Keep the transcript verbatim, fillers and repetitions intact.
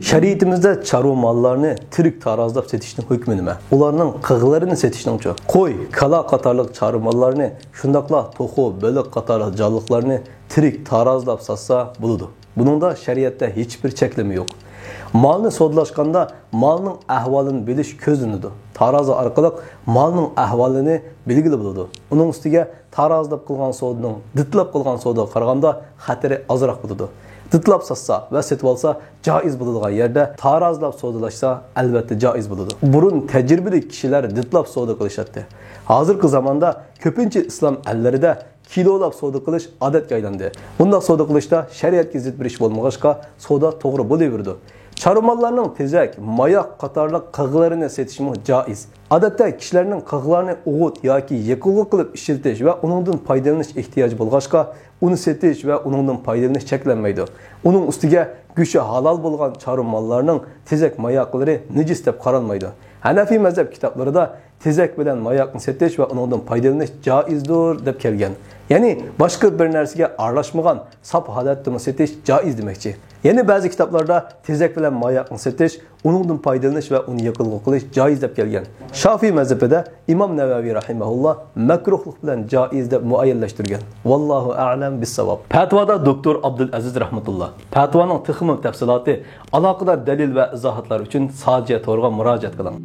شەرىئىتىمىزدە چارۋا ماللارنى تىرىك تارازلاپ سېتىشنىڭ ھۆكمى نېمە؟ ئۇلارنىڭ قىغلىرىنى سېتىشنىڭچۇ؟ قوي، كالا قاتارلىق چارۋا ماللارنى، شۇنداقلا توخۇ، بېلىق قاتارلىق جانلىقلارنى تىرىك تارازلاپ ساتسا بولىدۇ. بۇنىڭدا شەرىئەتتە ھېچبىر چەكلىمە يوق. مالنى سودىلاشقاندا مالنىڭ ئەھۋالىنى بىلىش كۆزلىنىدۇ. تارازا ئارقىلىق مالنىڭ ئەھۋالىنى بىلگىلى بولىدۇ. ئۇنىڭ ئۈستىگە تارازلاپ قىلغان سودىنىڭ دىتلاپ قىلغان سودىغا قارىغاندا خەتىرى ئازراق بولىدۇ. دىتلاپ ساتسا ۋە سېتىۋالسا جائىز بولىدىغان يەردە تارازلاپ سودىلاشسا ئەلۋەتتە جائىز بولىدۇ. بۇرۇن تەجرىبىلىك كىشىلەر دىتلاپ سودا قىلىشاتتى. ھازىرقى زاماندا كۆپىنچە ئىسلام ئەللىرىدە كىلولاپ سودا قىلىش ئادەتكە ئايلاندى. بۇنداق سودا قىلىشتا شەرىئەتكە زىت بىر ئىش بولمىغاچقا، سودا توغرا بولۇۋېرىدۇ. چارۋا ماللارنىڭ تېزەك، ماياق قاتارلىق قىغلىرىنى سېتىشمۇ جائىز. ئادەتتە كىشىلەرنىڭ قىغلارنى ئوغۇت ياكى يېقىلغۇ قىلىپ ئىشلىتىش ۋە ئۇنىڭدىن پايدىلىنىش ئېھتىياجى بولغاچقا، ئۇنى سېتىش ۋە ئۇنىڭدىن پايدىلىنىش چەكلەنمەيدۇ. ئۇنىڭ ئۈستىگە گۆشى ھالال بولغان چارۋا ماللارنىڭ تېزەك ماياقلىرى نىجىس دەپ قارالمايدۇ. ھەنەفىي مەزھەپ كىتابلىرىدا تېزەك بىلەن ماياقنى سېتىش ۋە ئۇنىڭدىن پايدىلىنىش جائىزدۇر دەپ كەلگەن. يەنى باشقا بىر نەرسىگە ئارىلاشمىغان ساپ ھالەتتىمۇ سېتىش جائىز دېمەكچى. يەنە بەزى كىتابلاردا تېزەك بىلەن ماياقنى سېتىش، ئۇنىڭدىن پايدىلىنىش ۋە ئۇنى يېقىلغۇ قىلىش جائىز دەپ كەلگەن. شافىي مەزھىپىدە ئىمام نەۋەۋى رەھىمەھۇللا مەكرۇھلۇق بىلەن جائىز دەپ مۇئەييەنلەشتۈرگەن. ۋاللاھۇ ئەئلەم بىسساۋاب. پەتىۋادا دوكتور ئابدۇلئەزىز رەھمەتۇللا. پەتىۋانىڭ تېخىمۇ تەپسىلاتى، ئالاقىدار دەلىل ۋە ئىزاھاتلار ئۈچۈن ساجىيە تورىغا مۇراجىئەت قىلىڭ.